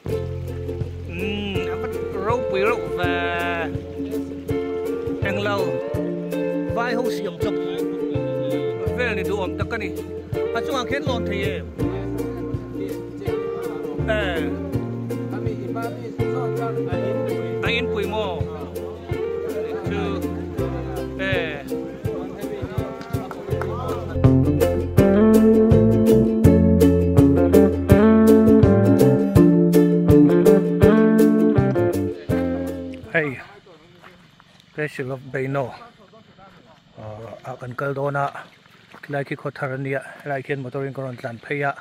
Umm a va ropui reuh ve englo vai ho siam chawp vel ni duh awm tak a ni a chungah khian lawn thei em eh a inpui maw chu eh. Hei Castle of Beino ah kan kal dawn a khilai khi khaw thar a nia helai khian motor in ka rawn tlan phei a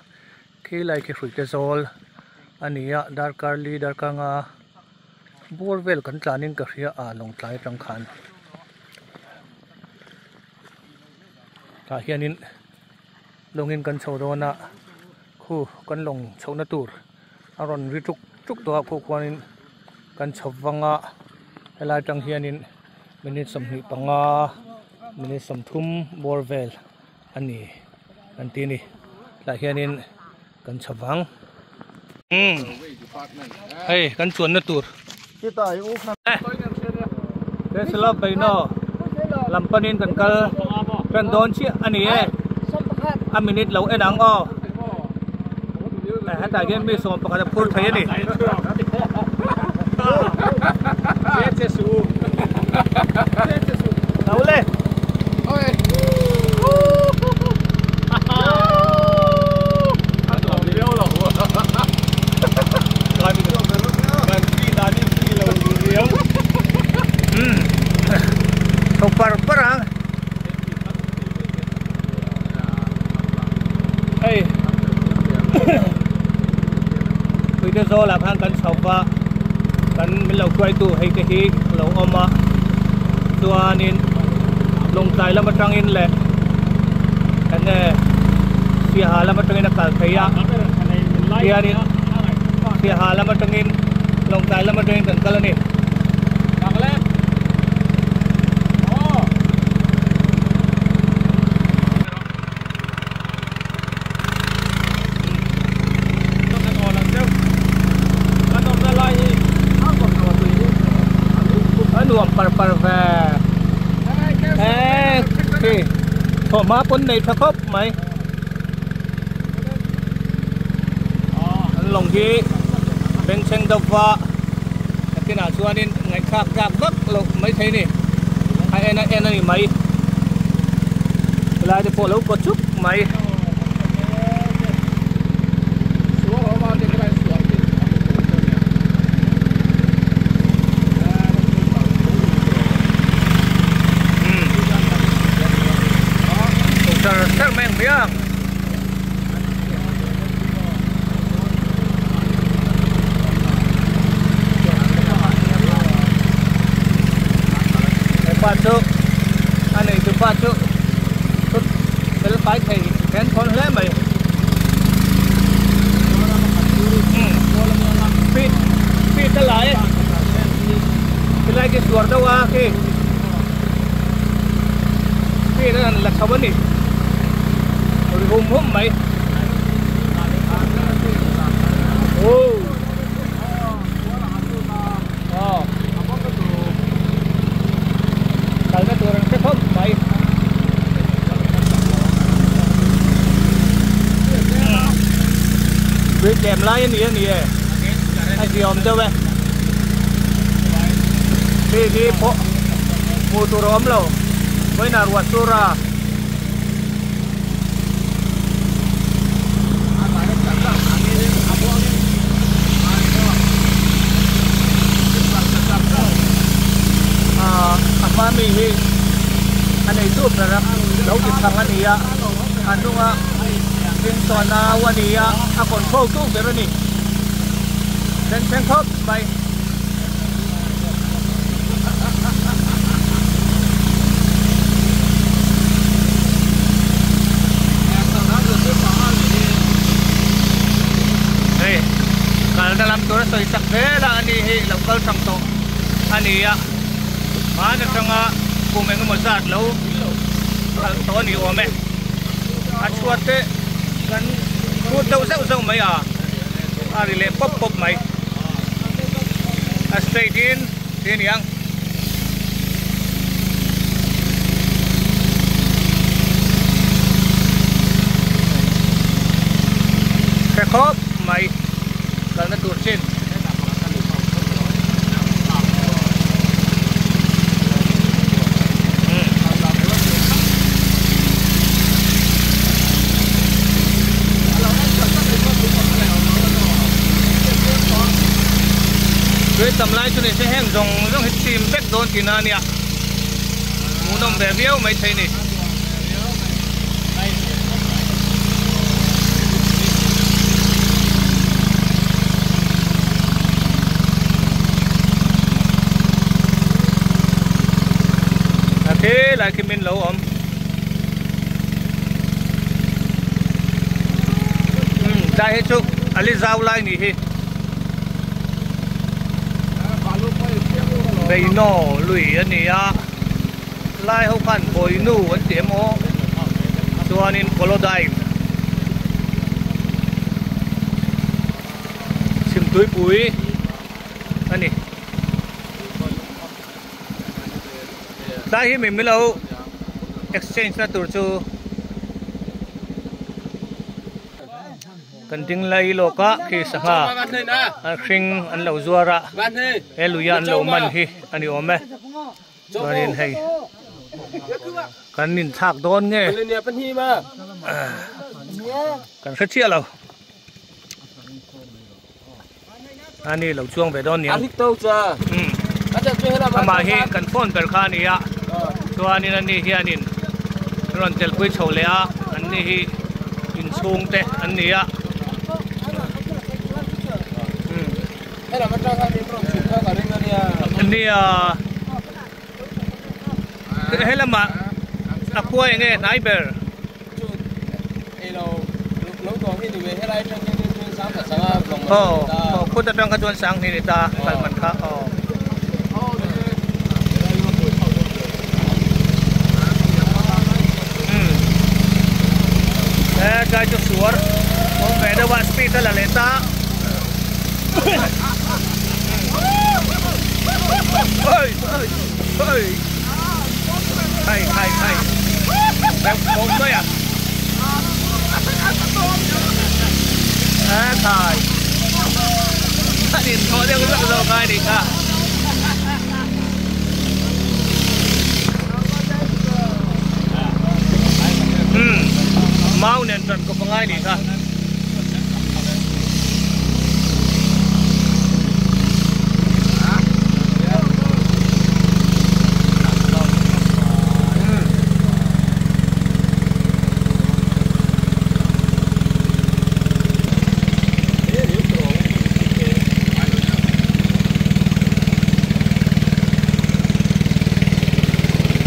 khilai khi hruite zawl a ni a darkar li darkar nga bur vel kan tlan in ka hria a lawngtlai atang khan. Tah hianin lawngin kan chho dawn a khu kan lawng chhohna tur a rawn ri tuk tuk tawh a khu khuanin kan chho vang a helai atang hianin minute 25 minute 30 bawr vel a ni an ti a ni tah hianin kan chho vang umm hei kan chuanna tur Tesla Beino lam panin kan kal tan dawn chiah a ni e a minute lo en ang aw hetah hian mi 11 a phur thei a ni. Lo le. Chho par par ang hei puite zawl ah khan kan chho va kan min lo hruaitu hei te hi a lo awm a chuanin lawngtlai lam atangin leh enge siaha lam atangin a kal thei a hianin siaha lam atangin lawngtlai lam atangin kan kal a ni. A nuam par par ve e khi thawhhma pawn nei tha khawp mai an lawng hi bengchheng deuh va nakinah chuanin ngaihthlak tlak vak loh maithei a ni a en a en a ni mai helai te pawh a lo kaw chuk mai. Pa chu a nei tu pa chu thut fel fai thei then thawn hle mai speed speed a la e tilai khi suar deuh a khi speed a han la chho a ni ri hum hum mai oh Aw kalna tur an hre khawp mai. Tui tlem lai a ni a ni e a ziawm deuh e hei hi pawh hmuh tur a awm lo vawiinah ruah sur a. A hma mi hi a neitu ber a lo ti thang a ni a a hnunga thing sawn au a ni a a control tu ber a ni thleng thleng khawp mai. Hei kalna lam tur a sawi chak zel a ani hi lo kal thang tawh a ni a hman atanga kum engemaw zat lo kal tawh a ni awm e a chhuat te kan chhut deuh zeuh zeuh mai a a ri leh pawp pawp mai. A straight in ti a ni ang. Hre khawp mai kalna tur chin. Tui tam lai chu ni se heng zawng zawng hi chim vek dawn tihna a nia hmuhnawm ve viau mai thei ni. A khi lai khi min lo awm umm tlai hi chu a li zau lai nih hi Beino lui a ni a lai ho khan Bawinu an ti em aw chuanin Kolodyne Chhimtuipui a ni. Tlai hi mi lo exchange na tur chu kan ding lai lawk a khi sangha an hring an lo zuar a he lui a an lo man hi a ni awm e chuanin hei kan inthlak dawn nge kan hre chiah lo. Ani lo chuang ve dawn niang. Amah hi kan phone ber kha a ni a, chuanin ani hianin rawn telpui chho leh a, anni hi inchhung te an ni a. Nia helamah a khua enge hnai ber. Aw aw khut atang kha chuan sang hnih a ni ta kal man kha aw. He tlai chu suar awm ve deuh a speed a la leh ta. Oi oi oi. Khai khai khai. Bawk mai a. A khai. A in thawh deuh zawk zawk a ni kha. Hmm. Mau nen tan ko pangai ni kha.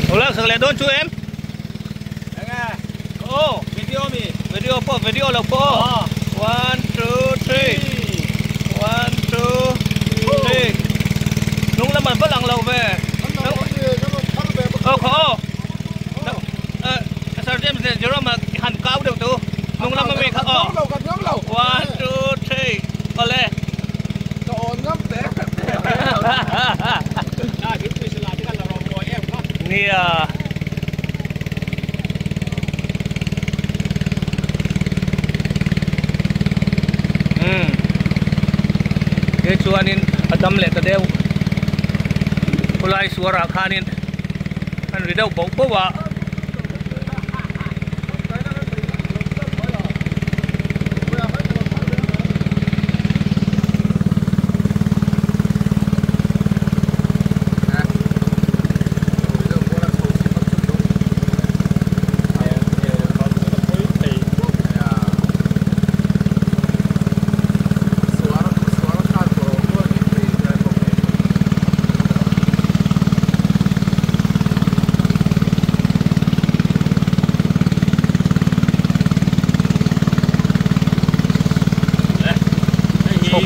Lo lak sak leh dawn chu em? Aw video mi video pawh video lo pawh one two three one two three hnung lam an va lang lo ve aw khaw aw Sir James leh Jerome han kau deuh tu hnung lam ami kha aw one two three awle nia. Umm he chuanin a dam leh ta deuh khulai suarah khanin an ri deuh boh boh a.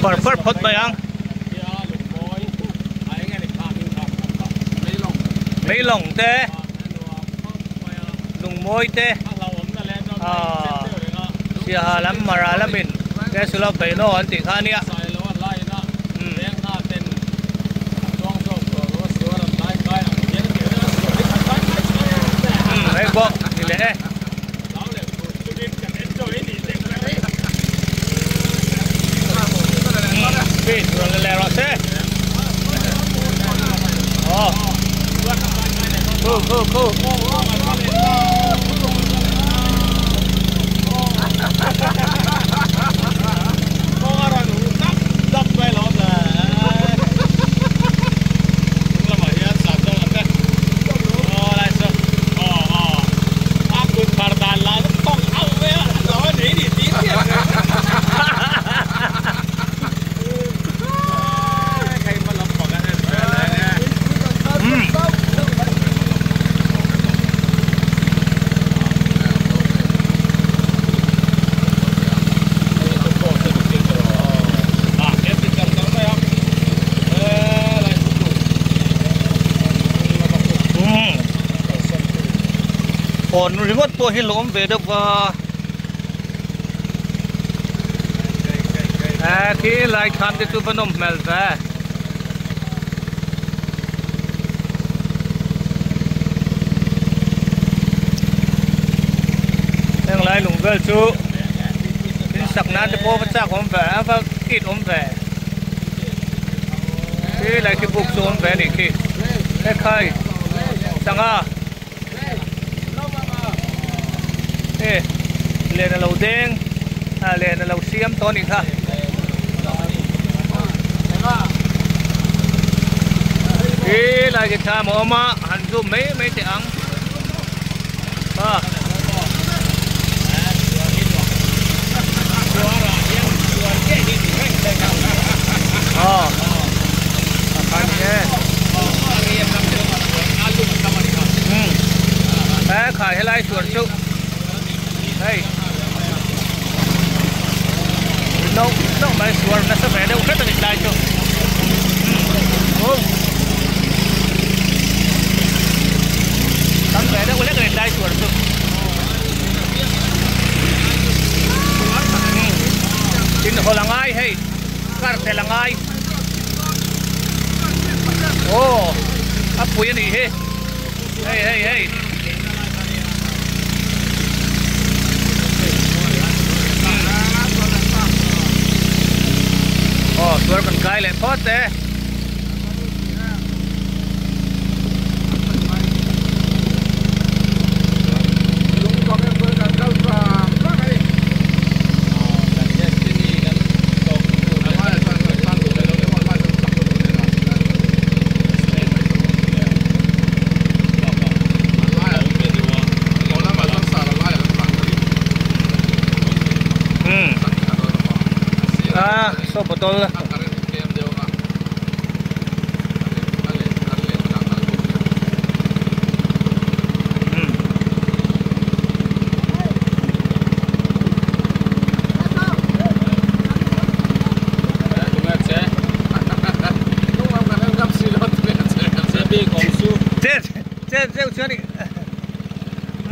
Par par phawt mai ang. Meilawng te lungmawi te aaa siaha lam mara lamin castle of Beino an tih kha a nia. Selfie rawn la leh rawh se. Aw. Khu khu khu. Hawn ringawt pawh hi lawm ve deuh va eh khi lai thlam te chu va nawm hmel ve. Heng lai lung vel chu in sak nan te pawh va chak awm ve a va kit awm ve khi lai khi buk chu awm ve a nih khi hekhai sangha e len a lo deng a len a lo siam tawh a nih kha. Khi lai khi thlam a awm a han zoom mai mai teh ang a. Aw a kha ni e. Umm he khai helai suar chu hei no no mai suar nasa ve deuh hret a ni tlai chu umm tam ve deuh hlek a ni tlai suar chu umm inhawlh a ngai hei kar tel a ngai. Aw a pui a nih hi hei hei hei aw suar kan kai leh phawt e. Saw bottle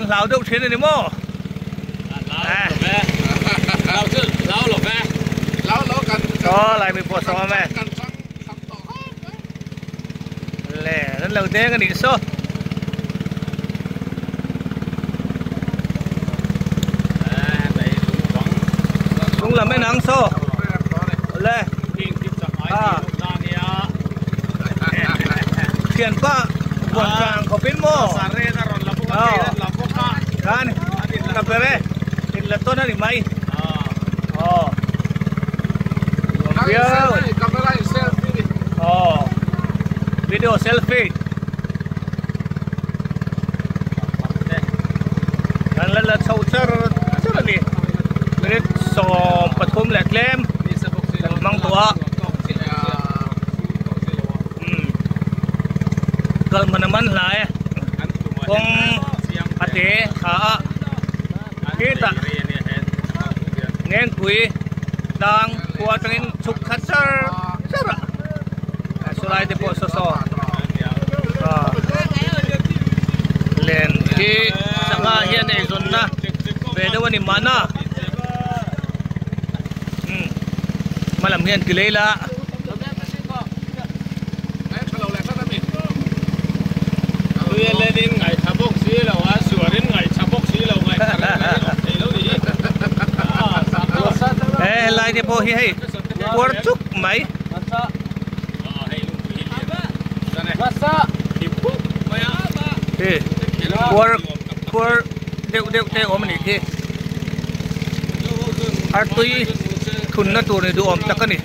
Hlau deuh thin a ni maw? Aw lai mi pawh sawm awm e. Le an lo deng a nih saw. Lung lam en ang saw. Le. A. Thianpa buan tlang khawpin maw. Khan ka ber e. In la tawn a ni mai. Aw. Viau. Aw. Video selfie. Kan la la chho char char a ni. Minute 13 leh tlem kan hmang tawh a. Umm. Kal hman a man hla e. Kawng a te tha a. Khitah Ngengpui tlang khua atangin chhuk thla char char a saw lai te pawh saw saw len hi sangha hian eizawnna ve deuh a ni mahna umm hmalam hian ti lei la. He helai te pawh hi hei puar chuk mai. Khi khuar khuar deuh deuh te a awm a nih khi artui thunna tur ni duhawm tak a ni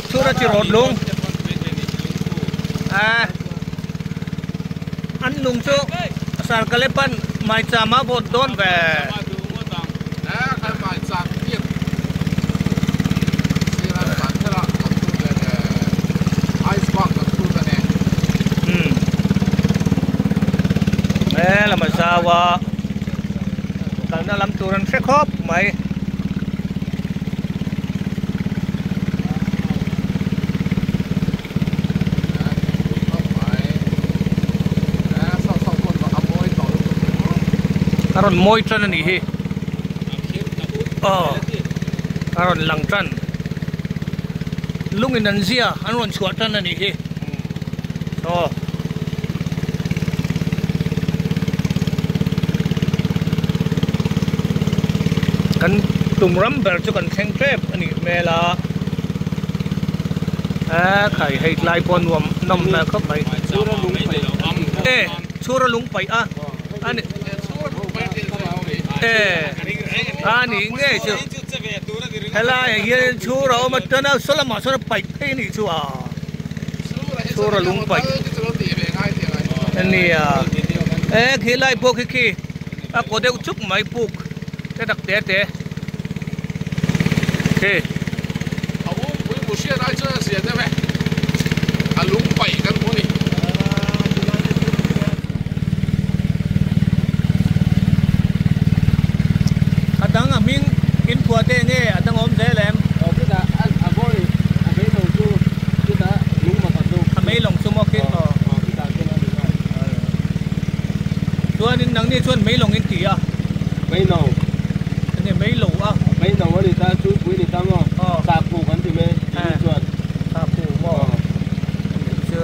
chhura chi rawt lung ah an lung chu sarkalepan maicham a vawt dawn ve. He lam a zau a kalna lam tur an hre khawp mai. A rawn mawi tan a nih hi aw a rawn lang tan lungin an zia an rawn chhuah tan a nih hi aw. Kan tum ram ber chu kan thleng tep a nih hmel a. A khai hei tlai pawh nuam nawm hmel khawp mai e chhura lung paih a ani e ani ngei chu helai ah hian chhura awm a chuan a saw lamah sawn a paih phei anih chu a chhura lung paih ania e khilai pawh khi khi a kaw deuh chuk mai puk. Te tak te te khi. A ungpui mu hriat ai chuan a zia deuh e, a lung paih kan hmu a ni. A dang a hming in phuah te nge a dang awm zel em? Aw khitah a vawi a mei lawng chu khitah lung mak a chu. A mei lawng chu maw khi aw. Aw khitah chuan a ni nghal. Chuanin nangni chuan mei lawng in ti a. Mei no. Enge mei lo a. Mei no a ni ta chu pui ni ta maw. Aw. Sakhu kan ti mai tih chuan. Sakhu maw. Anih chu.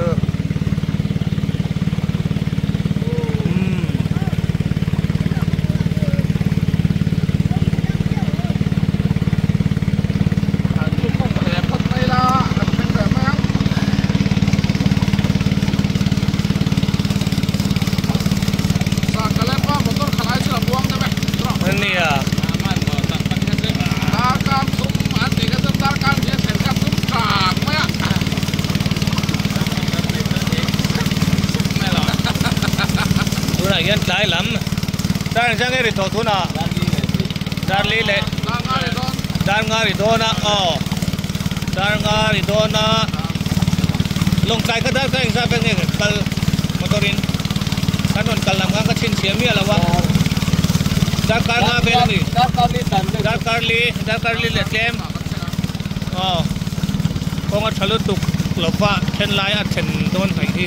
Umm. An lukhum hle phawt mai la kan thleng ve mai ang. Ania. Tunah hian tlai lam dar engzah nge ri tawh tunah dar li leh dar nga ri dawn a aw dar nga ri dawn a lawngtlai kha dar kha engzah vel nge kal motor in. Kan rawn kal lam khan ka chhinchhiah miah lo a, darkar nga vel a ni, darkar li, darkar li leh tlem aw kawng a tha lutuk lo va then lai a then dawn hnaih hi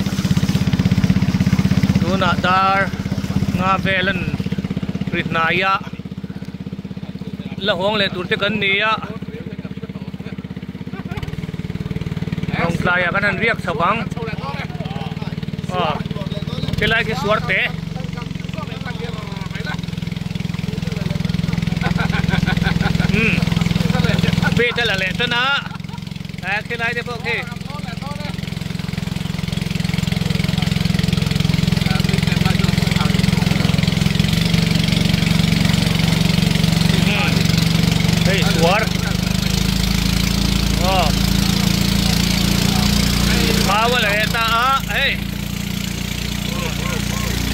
tunah dar nga vel an ri hnai a la hawng leh tur te kan ni a lawngtlaiah kan han riak chho ang. Aw helai khi suar te umm bed a la leh tan a eh khilai te pawh khi umm hei suar aw. Mau a la leh ta a hei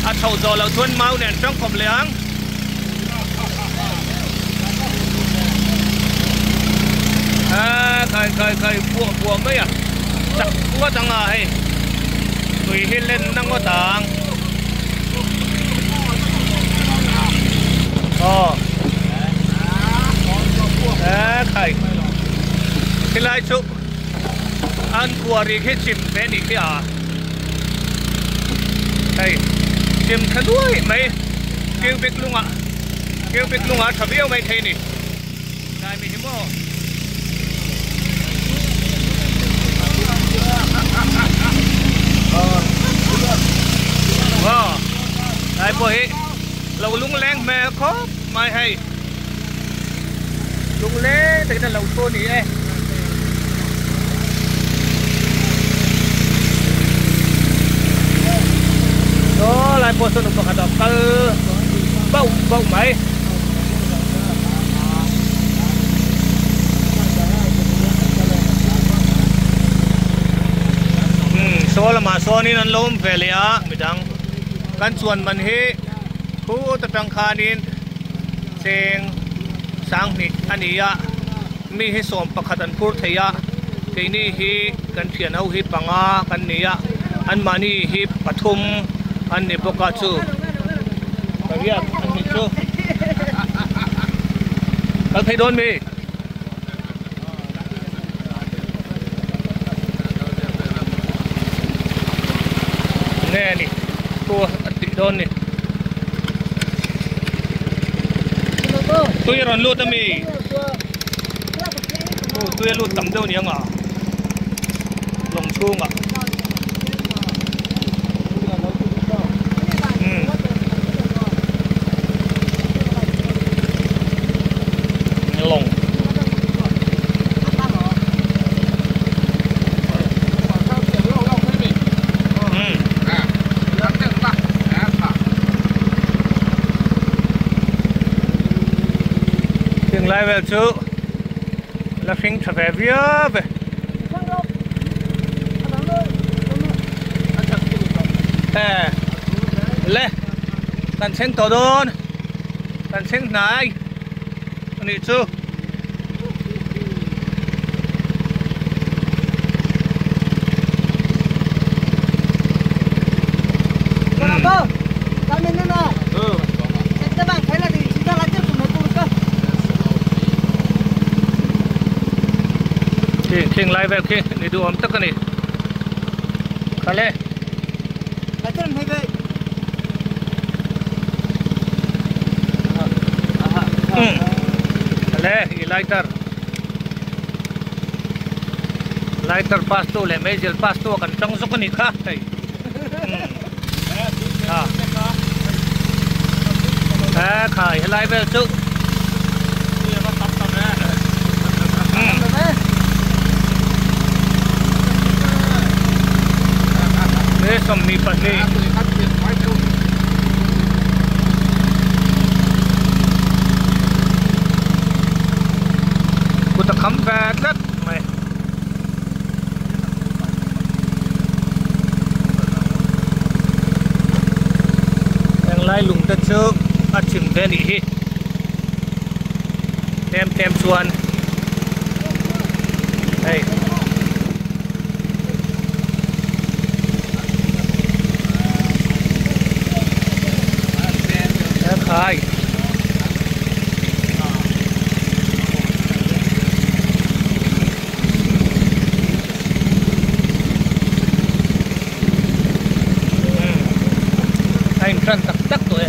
a chhoh zawh loh chuan mau nen tang khawp leh ang a khai khai khai buah buah mai a chak ngawt ang a hei tui hi len na ngawt ang aw a khai helai chu. An khuari khi chim ve nih khi a hei chim tha nuai mai cubic lungah cubic lungah tha viau mai thei ni tlai mi hi maw. Wow tlai pawh hi lo lungleng hmel khawp mai hei lungleng takin a lo thu a ni e. pawh sawn nu pakhat a kal bauh bauh mai. Umm saw lamah sawnin an lo awm ve leh a midang kan chuan man hi khut atang khanin cheng sanghnih a ni a mi hi sawm pakhat an phur thei a keini hi kan thian ho hi panga kan ni a anmahni hi pathum an ni bawk a chu pariat an ni chu kal phei dawn mi. Nge ni thu a tih dawn ni tui a rawn lut a mi aw tui a lut tam deuh ni ang a lawng chhungah umm. Lawng. Heng lai vel chu la hring tha ve viau ve. Le kan thleng tawh dawn kan thleng hnai a nih chu. Khi khing lai vel khi ni duhawm tak a ni khale. Umm le i lighter lighter pass tu leh meizial pass tu a kan tang zawk a nih kha hei umm a he khai helai vel chu umm. Ni 22. Kut a kham ve tlat mai. Englai lung te chu a chim ve nih hi. Tlem tlem chuan hei. Khai. A intran tak tak tawh e.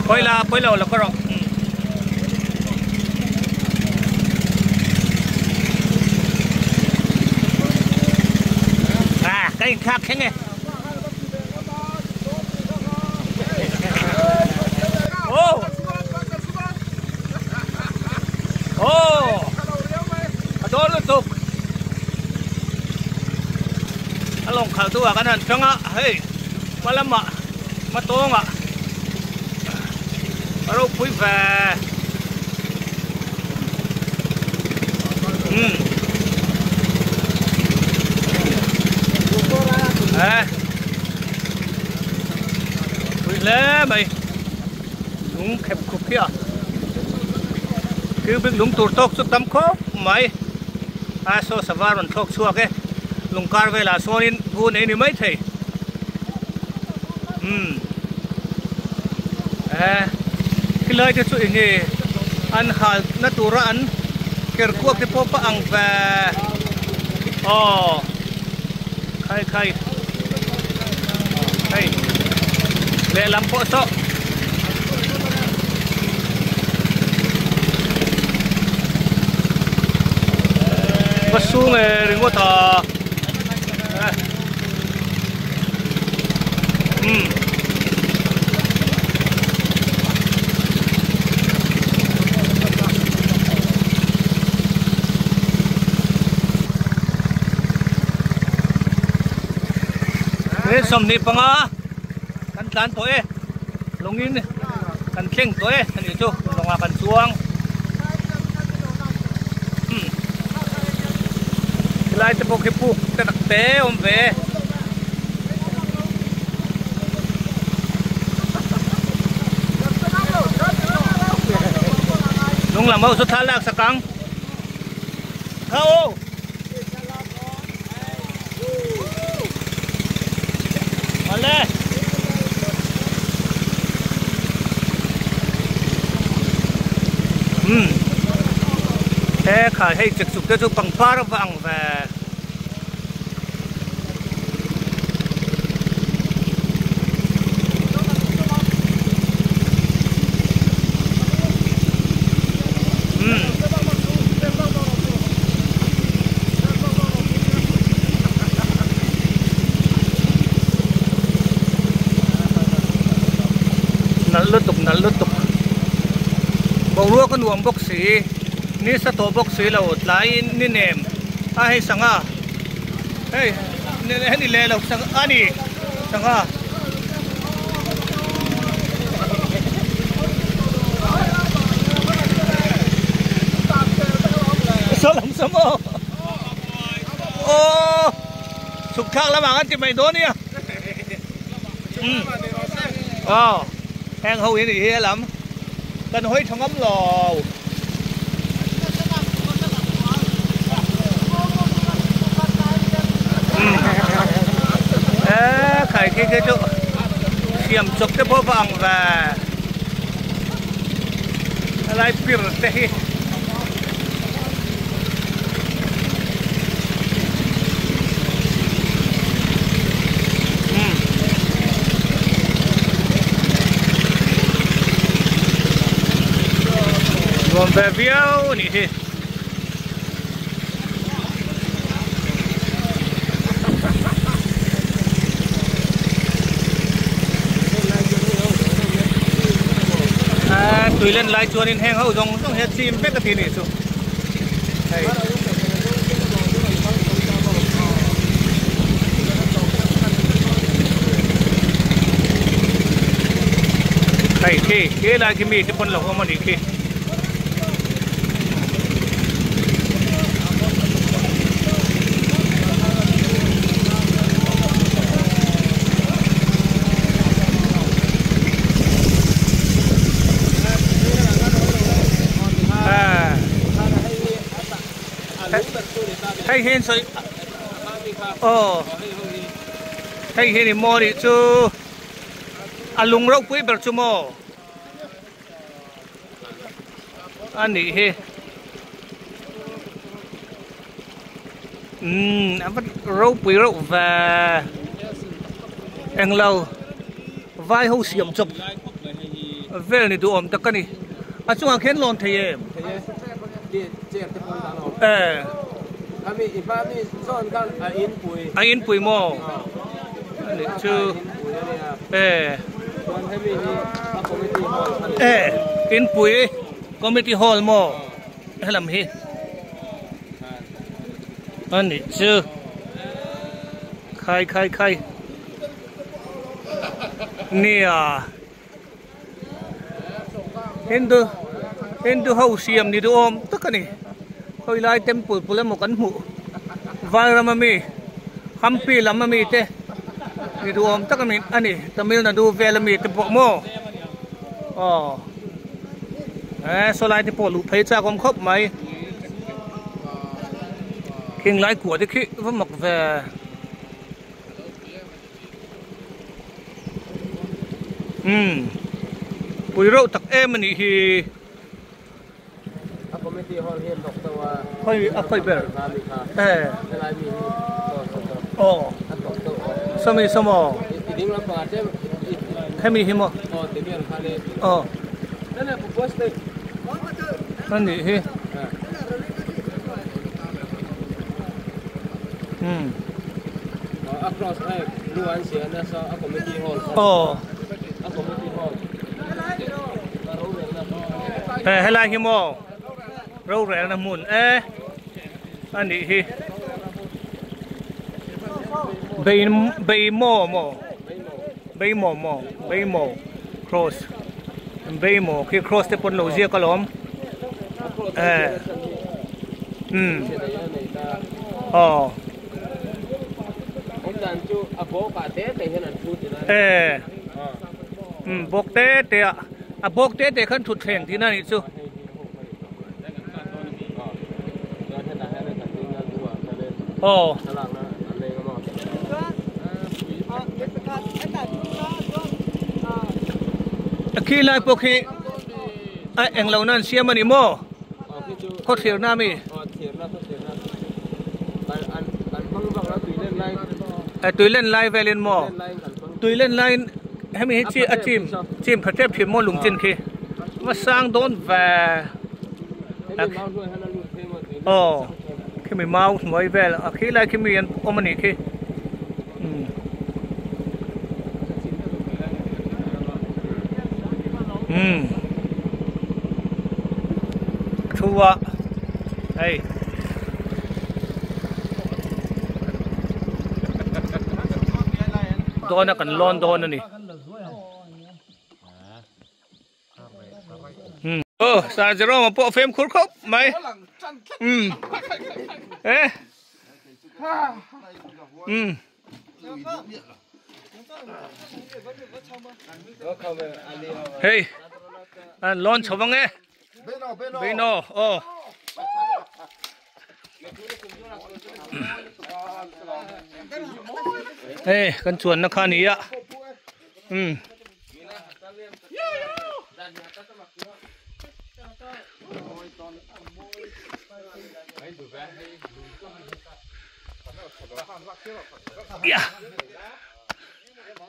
Pawila pawilo la kawr rawh. À cái hình khác thế nghe. Ô. Ô. A dawn lutuk. A lawng khalh tu ah kan han chang a hei hma lamah hma tawngah a ropui ve umm e pui hle mai lung khep khup hi a cubic lung tur tawk chu tam khawp mai. A saw sava rawn thlawk chhuak e, lung kar velah sawnin bu nei ni maithei. Umm e khilai te chu eng nge an hal na tura an ker kuak te pawh pah ang ve aw khai khai. Hei lehlam pawh saw va sung e ringawt a umm. He 25 kan tlan tawh e lawngin kan thleng tawh e a nih chu lawngah kan chuang umm helai te pawh khi puk te tak te a awm ve e. Lung lam ho chu thla lak sak ang kha aw. Awle. Umm. He kha hei chek chuk te chu pangpar a va ang ve. Nalh lutuk nalh lutuk boruak a nuam bawk si nisa tawh bawk si lo tlaiin ni nem a hei sangha hei heni leh lo sangha a ni sangha. Salam samo aw chhuk thlak lamah kan ti mai dawn nia umm aw heng ho hi a nih hi helam kan hawi tha ngam lo. Eee khai khi khi chu siam chawp te pawh va ang ve helai pir te hi. Nuam ve viau a nih hi. Tui len lai chuanin heng ho zawng zawng hi a chim vek a ti a nih chu hei. Hei khi khi lai khi mi te pawn lo awm a nih khi. Hei hian sawi aw hei hian i maw nih chu a lung ropui ber chu maw. A nih hi umm a va ropui reuh ve englo vai ho siam chawp vel ni duh awm tak a ni a chungah khian lawn thei em e a inpui maw a nih chu e. E inpui committee hall maw helam hi a nih chu khai khai khai nia hindu hindu ho siam ni duhawm tak a ni khawi lai temple pul emaw kan hmuh Vairam ami Hampi lam ami te ni duhawm tak ami a ni Tamil Nadu vel ami te pawh maw aw e saw lai te pawh luh phei chak awm khawp mai khing lai kua te khi va mak ve. Umm pui reuh tak em a nih hi. A committee hall hi an thawk teuh a. Khawi a khawi ber. E. Helai mi hi. Aw. An thawk teuh a. Sawmi sawmaw. Hemi hi maw? Aw. A nih hi. Umm. Aw. Helai hi maw? Rorelna hmun e a nih hi. Bei bei maw maw bei maw maw bei maw cross bei maw khi cross te pawn lo ziak alawm e umm aw e umm bawk te te ah a bawk te te khan thutthleng tihna a nih chu. Aw. Khi lai pawh khi a englo na an siam a ni maw? Khawthlir na ami? Tui len lai velin maw? Tui len laiin hemi hi chi a chim chim pha tep thin maw lung chin khi va sang dawn ve aw khimi mau hnuai vel a khi lai khi mi an awm a nih khi umm umm thu a hei. Dawn a kan lawn dawn a ni. Oh, Sir Jerome pawh fem khur khawp mai. Um. Eh. Um. Hei. An lawn chho vang e. Beno, aw. Hei kan chuanna kha a ni a umm.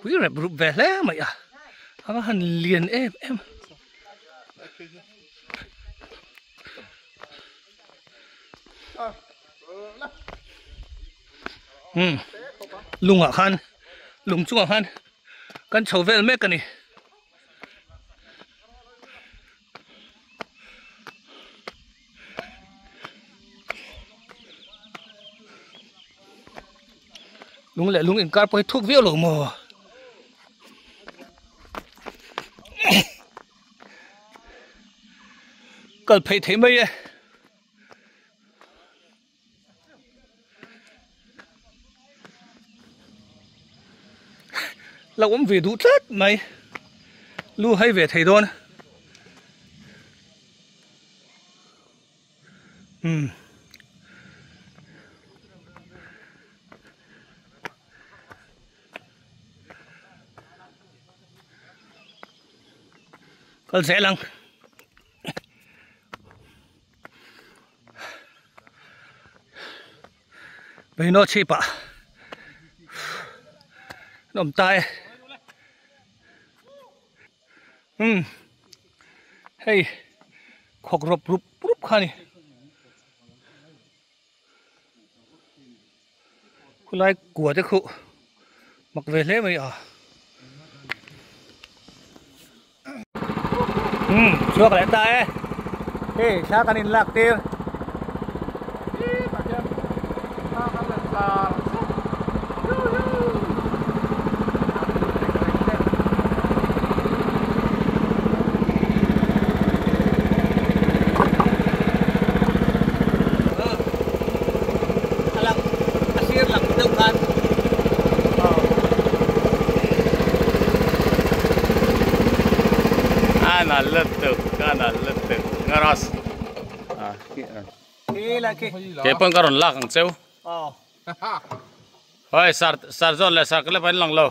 Pui rep rup ve hle mai a a va han lian em em. Umm lungah khan lung chungah khan kan chho vel mek a ni. Lung leh lung inkar pawh hi thuk viau lo maw? Kal phei thei mai e. Lo awm ve duh tlat mai. Lu hai ve thei dawn. Umm. Kal zel ang. Beino chhip ah an awm ta e. Umm hei khawk rawp rup rup kha a ni. Khulai kua te khuh mak ve hle mai a. Umm chhuak leh ta e. Hei thla kan in lak tir. A lang a sir lang deuh khan A nal lutuk a nal lutuk ngaras ke pawn ka rawn lak ang cheu hoi sar sar zawn leh sar ka lep an lang lo.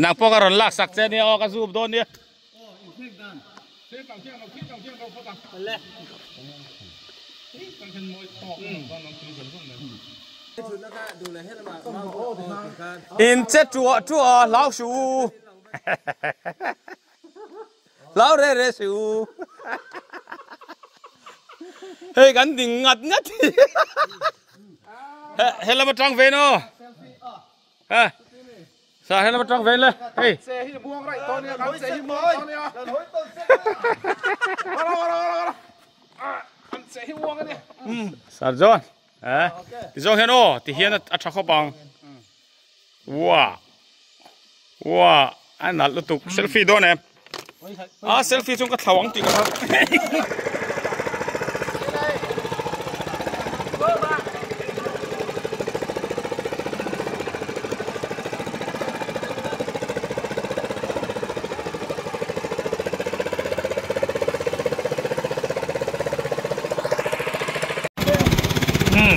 Nang pawh ka rawn lak sak che nia aw ka zoom dawn nia. In che ṭuah ṭuah a hlau suh u. Hlau re re suh u. Hei kan ding ngat ngat hi. He lam aṭang ve no. Ha. Sa he lam aṭang ve le. Hei. Che hi buang raih tawh nia kan che hi muang tawh nia. Kan che hi muang ania. Sir John. Eh. Ti zawng hian aw ti hian a tha khawp ang. Wah. Wah a nalh lutuk selfie dawn em. A selfie chung ka thlau ang tih ka hlau. Umm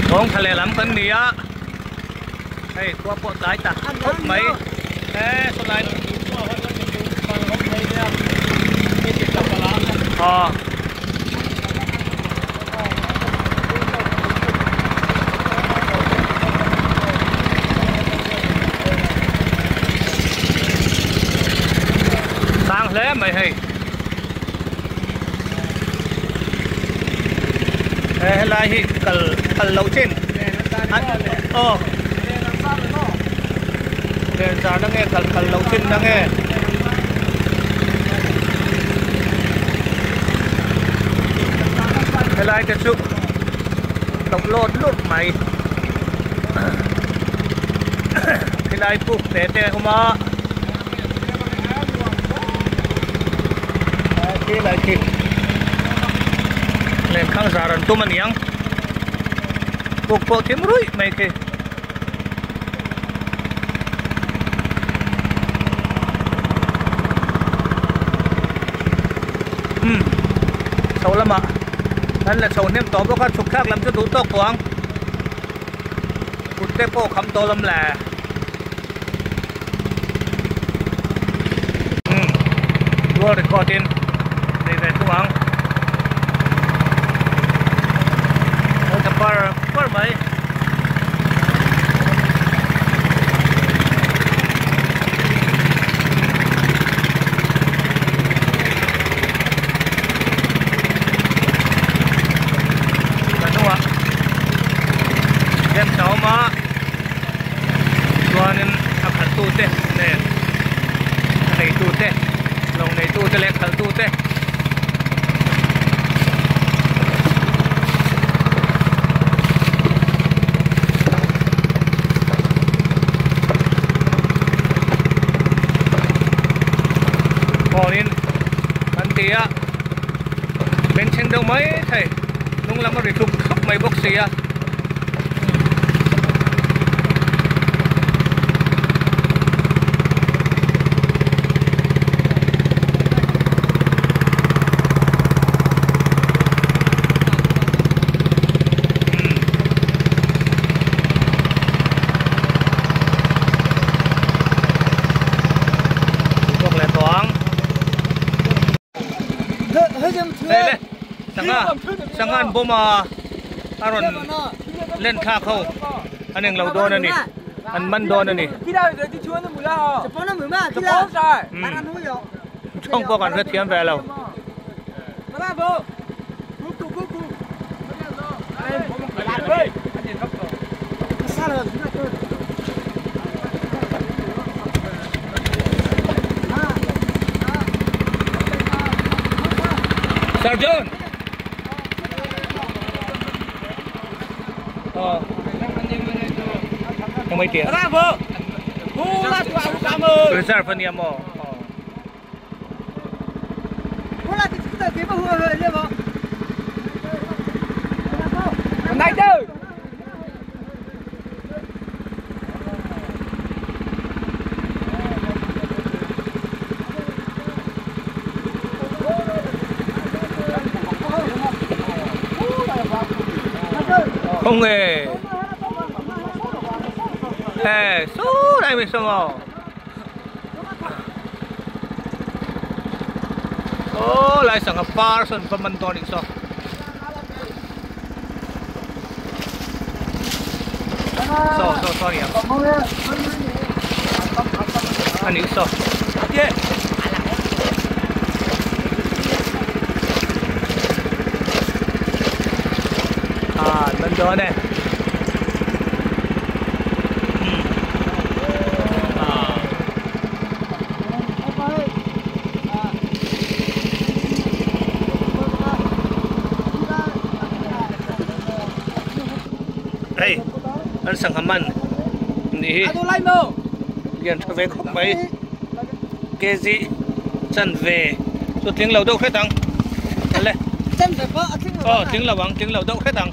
kawng thla leh lam kan ni a hei khua pawh tlai ta khawp mai he saw lai aw sang hle mai hei he helai hi kal kal loh chin aw len zar na nge kal kal loh chin na nge helai te chu toh lawt lut mai helai puk te te a awm a. Khi lai khi lenkhang zar an tum a niang puk pawh thim ruih mai khi umm chho lamah an la chho hnem tawh bawk a chhuk thlak lam chu duh tawk tawh ang kut te pawh kham tawh lam le. Umm dual record in nei ve thung ang a tha par par mai. Ka hnungah gem ta awm a. Chuanin a khalhtute nen a neitute lawng neitute leh khalhtute Hawnin an ti a bengchheng deuh mai thei hnung lam a ri tluk thlup mai bawk si a. Sangha sangha an bawm a a rawn len thlak ho an englo dawn a ni an man dawn a ni tawng pawh kan hrethiam ve lo. Sir John. Ờ. Không mấy tiền. Reserve anh em ờ. Không nghề. Hè, số đây mình xong rồi. Aw lai sangha par sawn va man dawn nih saw. Saw saw saw a ni ang a nih saw ah an man dawn e ah Hei an sangha man nih hi lian tha ve khawp mai kg chanve chu tling lo deuh hret ang ale aw tling lo ang tling lo deuh hret ang